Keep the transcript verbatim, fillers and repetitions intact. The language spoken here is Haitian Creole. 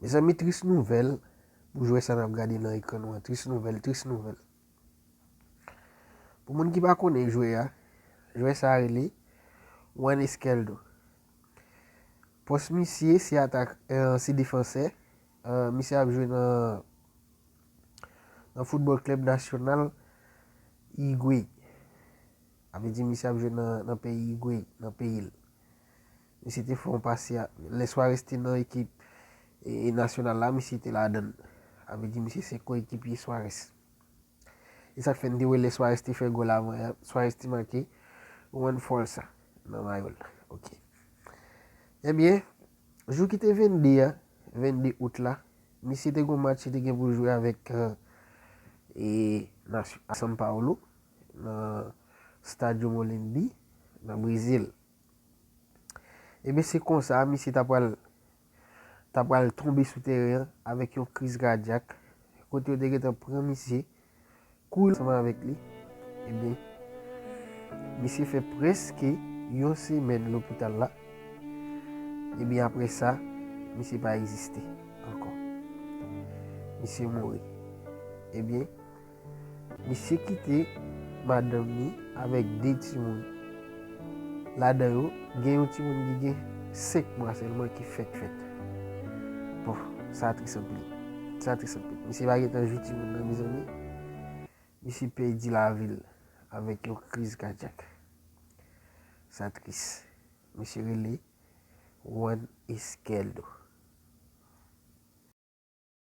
Mezanmi, tris nouvèl pou jwè sa n ap gade nan ekran nou an. Tris nouvèl, tris nouvèl. Pou moun ki pa konnen jwè a, jwè sa a rele Juan Izquierdo. Pòs misye se atak, eh, se defansè. Eh, misye ap jwe nan, nan Football Club Nacional Higüey. Sa vle di misye ap jwe nan, nan peyi Higüey, nan peyi l. Misye te fè yon pase a, lè Suarez te nan ekip e, e nasyonal la, misye te ladan l. Sa vle di misye se koekipye Suarez. E sa k fè n te wè lè Suarez te fè gòl avan yè, Suarez te make Juan Forza nan mayo l. Ok. Ebyen, jou ki te vennde a, vennde out la, misye te gon match li te gen pou l jwe avèk, eh, e, nasyon, a São Paulo, nan Stadio Morumbi, nan Brezil. Ebyen, se konsa, misye ta pral, ta pral tonbe sou teren an avèk yon kriz kadyak, kote yo te gentan pran misye, kouri ansanm avèk li. Ebyen, misye fè prèske yon semèn lopital la. Ebyen, apre sa, misye pa egziste ankò. Misye mouri. Ebyen, misye kite madanm li avèk de timoun. Ladan yo, gen yon timoun ki gen senk mwa sèlman ki fèk fèt. Bon, sa tris anpil. Sa tris anpil. Misye pa gentan jwi timoun nan, mezanmi. Misye pèdi lavi l avèk yon kriz kadyak. Sa tris. Misye rele Juan Izquierdo.